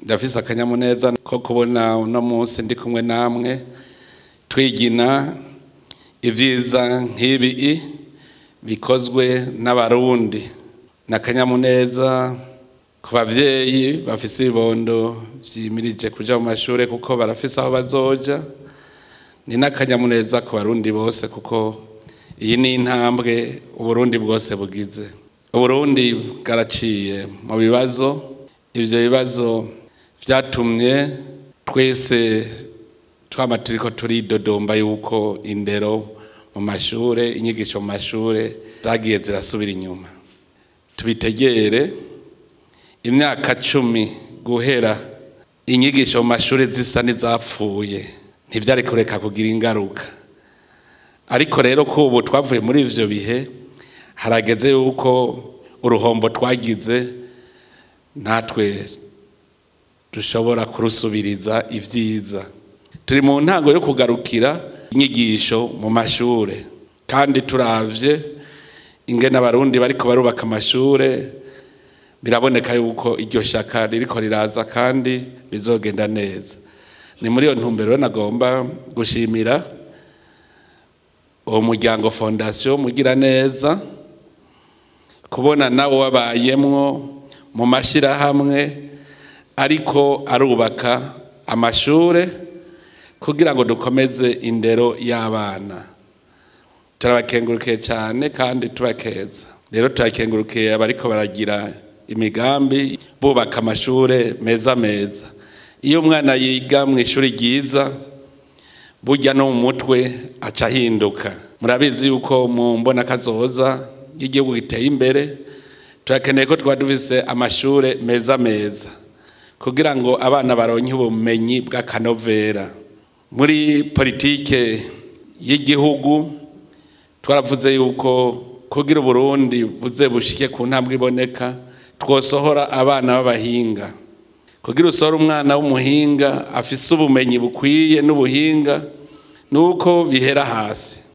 Ndafise akanyamuneza ko kubona uno munsi ndi kumwe namwe twigina ivyiza nk'ibi bikozwe n'Abarundi. N'akanyamuneza ku bavyeyi bafise ibibondo vyimirije kuja mu mashure kuko barafise aho bazoja. Ni n'akanyamuneza ku Barundi bose kuko iyi ni intambwe Uburundi bwose bugize. Uburundi bwaraciye mu bibazo, ivyo bibazo vyatumye twese twama turiko turidodomba yuko indero mu mashure, inyigisho mu mashure zagiye zirasubira inyuma. Tubitegere, imyaka 10 guhera inyigisho mu mashure zisa n'izapfuye, ntivyari kureka kugira ingaruka. Ariko rero ko ubu twavuye muri ivyo bihe, harageze yuko uruhombo twagize natwe dushobora kurusubiriza ivyiza. Turi mu ntango yo kugarukira inyigisho mu mashure, kandi turavye ingene Abarundi bariko barubaka amashure, biraboneka yuko iryo shaka ririko riraza kandi bizogenda neza. Ni muri iyo ntumbero nagomba gushimira uwo muryango Fondation Mugiraneza kubona nawo wabayemwo mu mashirahamwe ariko arubaka amashure kugira ngo dukomeze indero y'abana. Turabakengurukiye cyane kandi tubakeza. Rero turakengurukiye abariko baragira imigambi bubaka amashure meza meza. Iyo umwana yiga mu ishuri ryiza, burya no mu mutwe aca ahinduka. Murabizi yuko mu mbona kazoza y'igihugu giteye imbere, turakeneye ko twaba dufise amashure meza meza kugira ngo abana baronke ubumenyi bw'akanovera. Muri politike y'igihugu twaravuze yuko kugira Uburundi buze bushike ku ntambwe iboneka, twosohora abana b'abahinga. Kugira usohora umwana w'umuhinga afise ubumenyi bukwiye n'ubuhinga, nuko bihera hasi.